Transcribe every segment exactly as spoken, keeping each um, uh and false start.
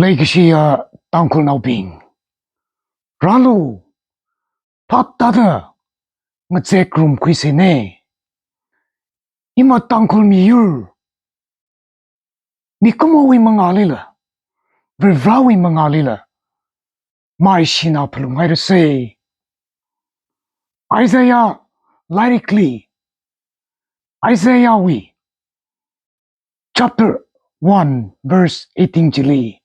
Leikashiya Tangkhulnaobing, rālu, phap tāda ngazek rumkhuisei ne. Ima Tangkhul miyur, mikumowui mangālila, Varivarāwui mangālila, maishina phalunghairasei. Isaiah lairikli, Isaiahwui chapter one verse eighteen chili,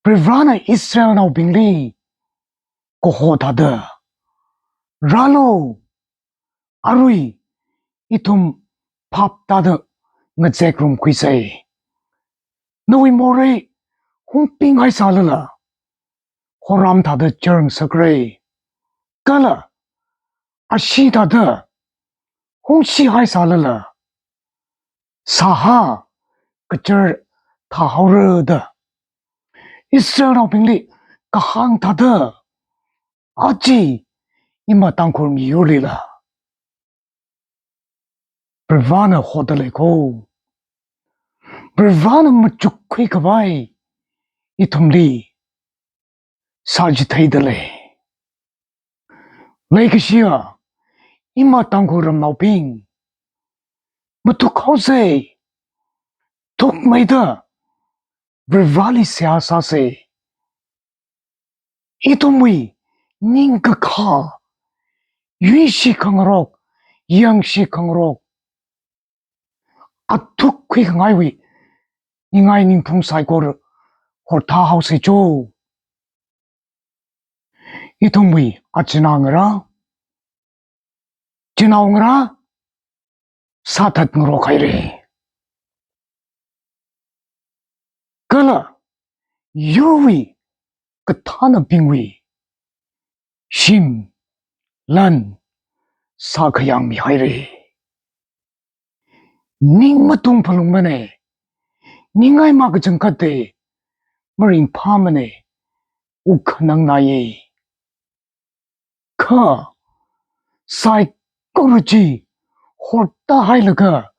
Varivarāna Israelnaobingli kaho thāda, rālu, arui ithum phap tāda ngazek rumkhuisei. Nawui morei hungpinghaisālala, horam thāda churngasakra. Kala ashee thāda hungshihaisālala, sāhā kachar thāhaora da Israelnaobingli kahāng thāda, aja ima Tangkhul miyurlila Varivarāna hoda lei ko. Varivarāna machukkhui khavai ithumli sāchitheida lei. Leikashiya ima Tangkhul ramnaobing, mathukhaosei, thukmeida Varivarāli seihā sāsei. Ithumwui ningkakhā, yuishi khangarok, yangshi khangarok, athukkhui khangaiwui ningai ningphung saikora horthāhaosei cho. Ithumwui achina ngarā, chinao ngarā sāthat ngarokhaira. Kala yurwui kathānabingwui shim lan sākhayang mihaira. Ning matung phalungmana, ningai makachangkhata maringphāmana, wuk khanangnaiya. Kha saikora chi hortāhailaga,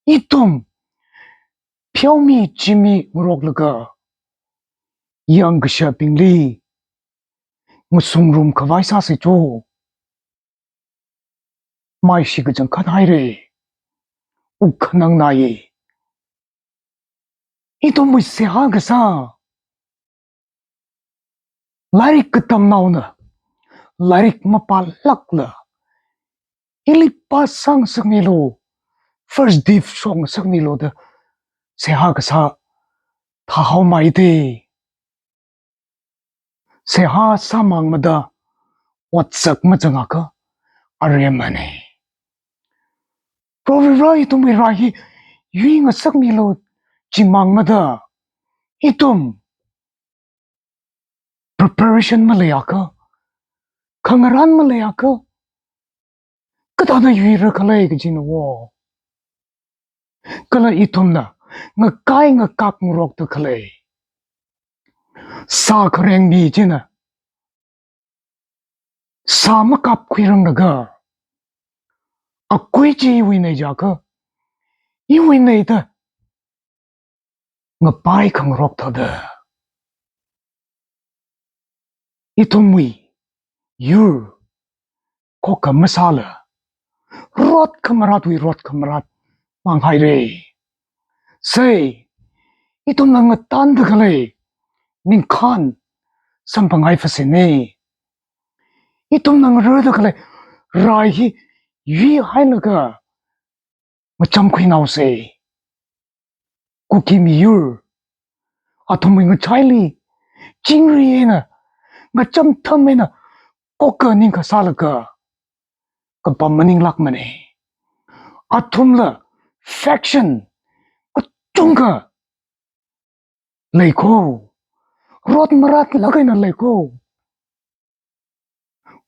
ithum pheomi chimi ngaroklaga, yangkashebingli ngasungrumkhavai sāsei cho. Maishi kachangkhat haira, wuk khanangnaiya. Ithumwui seihā kasā, lairik katamnaona lairik mapālākla, ili pass sāngasakmilu, first div shokngasakmilu da seihā kasā thāhaomeida, seihā sāmangmada otsak mazangakha aremana. Proho ithumwui rai hi yuingasakmilu jimangmada, ithum preparation maleiakha, khangarān maleiakha, kathāda yuira khala kajina wo. Kala ithumna ngakai ngakak ngarokta khalei, sākhareng mi china sā makapkhuiranglaga, akui chi iwuina jiakha, iwuina da ngapai khangarok thāda, ithumwui yur khokkha masāla, rot khamaratwui rot khamarat manghaira. Sei, ithumna ngatanda khalei ningkhān samphanghai phasine. Ithumna ngararda khalei rai hi yuihailaga machamkhuinaosei. Kuki miyur, athumwui ngachaili chingri eina, ngacham tham eina, kokka ningkha sālaga kapam maninglākmane. Athumla faction kachungkha lei ko. Rot maratlāk eina lei ko.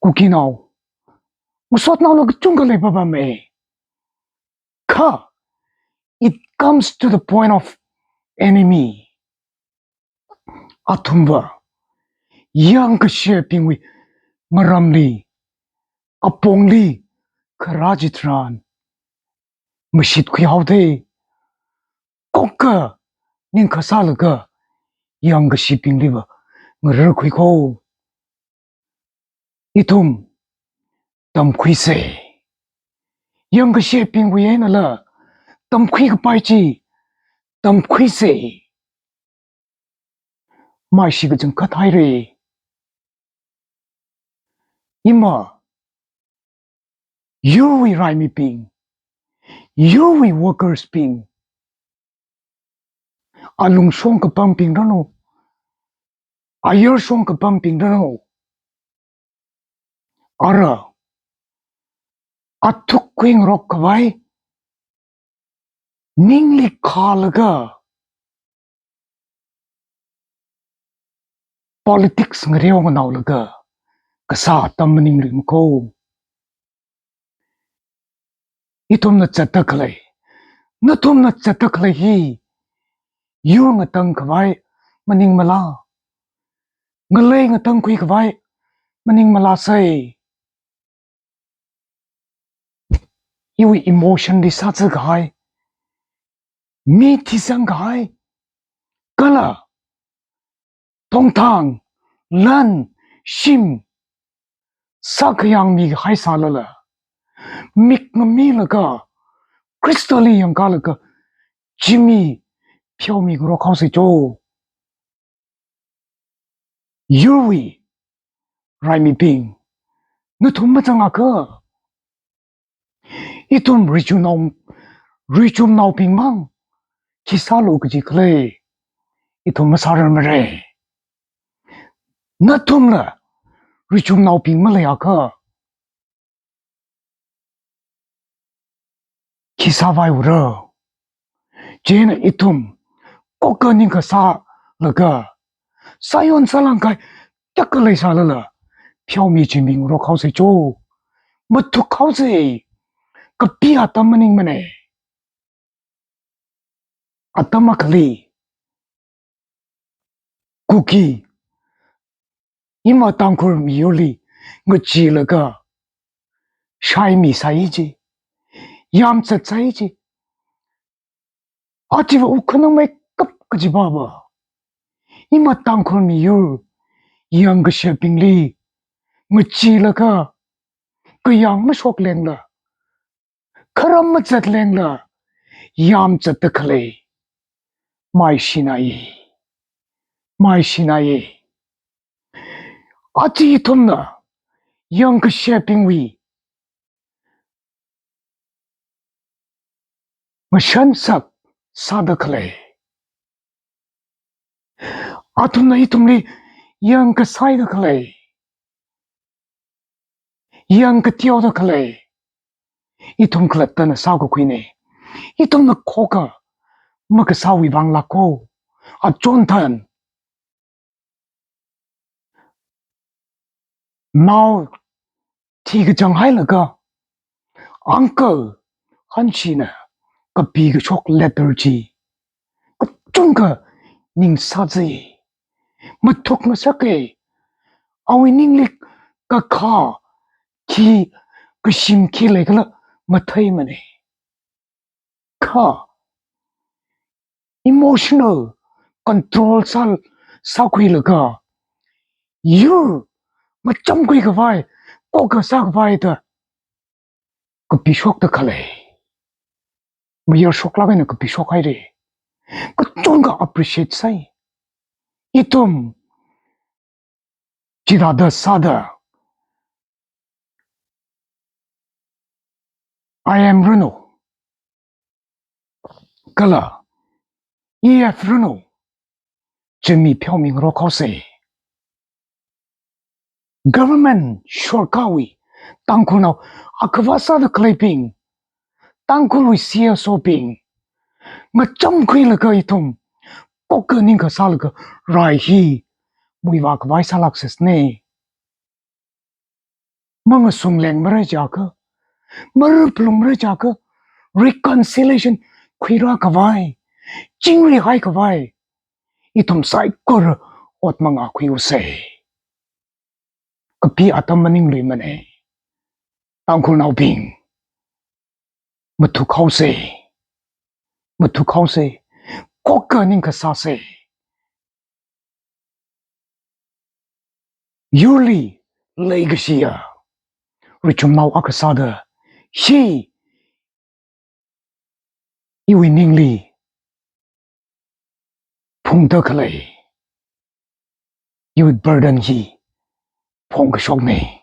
Kukinao, ngasotnaola kachungkha leipapame. Kha, it comes to the point of enemy. Athumva yangkashebingwui maramli, apongli kharā chitharan mashitkhuihaoda, kokka ningkha sālaga, yangkashibingliva ngararkhui ko. Ithum tamkhuisa. Yangkashibingwui einala tamkhuikapai chi tamkhuisa. Maishi kachangkhat haira. Ima, yurwui raimibing, yurwui workers bing, alungshong kapambing ranu, ayarshong kapambing ranu, ara athuk khuingarok khavai ningli khalaga, politics ngareo nganaolaga kasā atam maningluimako. Ithumna zatda khalei, nathumna zatda khalei hi yur ngatang khavai maningmala, ngalei ngatangkhui khavai maningmalasa. Iwui emotion li sāzā kahai, mi thisang kahai, kala thongthang, lan, shim sākhayang mikahai sālala, mik ngamilaga, Khristali yangkalaga, zimi pheomingarok haosa cho. Yurwui raimibing, nathum mazangakha, ithum richumnao, richumnaobing mang khi sālu kaji khalei ithum masārarmara. Nathumla richumnaobing maleiakha khi sāvaiura? Chieina ithum koka ningkasā laga, sāyon sālāng kahai takka leisālala, pheomi zimingarok haosa cho. Mathuk haosa. Kapi atam maningmana. Atam akhali Kuki, ima Tangkhul miyurli ngacheelaga shaimi sāi ji, yamzat sāi ji. Achiva wuk khanang meikap kajiva va, ima Tangkhul miyur yangkashibingli ngacheelaga, kayang mashoklengla, kharam mazatlengla, yamzatda khalei maishinai, maishinai. Aja ithumna yangkashibingwui mashansak sāda khalei, athumna ithumli yangkasaida khalei, yangkateoda khalei, ithum khalattana sākakhuina. Ithumna khoka makasāwui vang lāko. Achon tharan, nao thikachang hailaga, uncle Hanshina kapikashok letter chi kachungkha ning sāzai. Mathuk ngasaka. Awui ningli kakha khi, kashim khi leikhala matheimana. Kha emotional control sā, sākhuilaga, yur machamkhui khavai, khoka sākhavai da kapishokda khalei, mayarshoklāk eina kapishok haira. Kachungkha appreciate sāi. Ithum chithāda sāda, I M ranu, kala E F ranu, zimi pheomingarok haosa. Government sorkarwui Tangkhulnao akhava sāda khaleibing, Tangkhulwui C S O bing, machamkhuilaga ithum khoka ningkasālaga rai hi muivā khavai sālāksasana. Mangasunglengmara jiakha, maruphalungmara jiakha, reconciliation khuirā khavai, chingri hai khavai, ithum saikora ot mangā khuiusa. Kapi atam maningluimana. Tangkhulnaobing, mathuk haosa, mathuk haosa, khoka ningkasāsa. yurli leikashiya richumnao akha sāda, hi iwui ningli phungda khalei, iwui burden hi phongkashokna.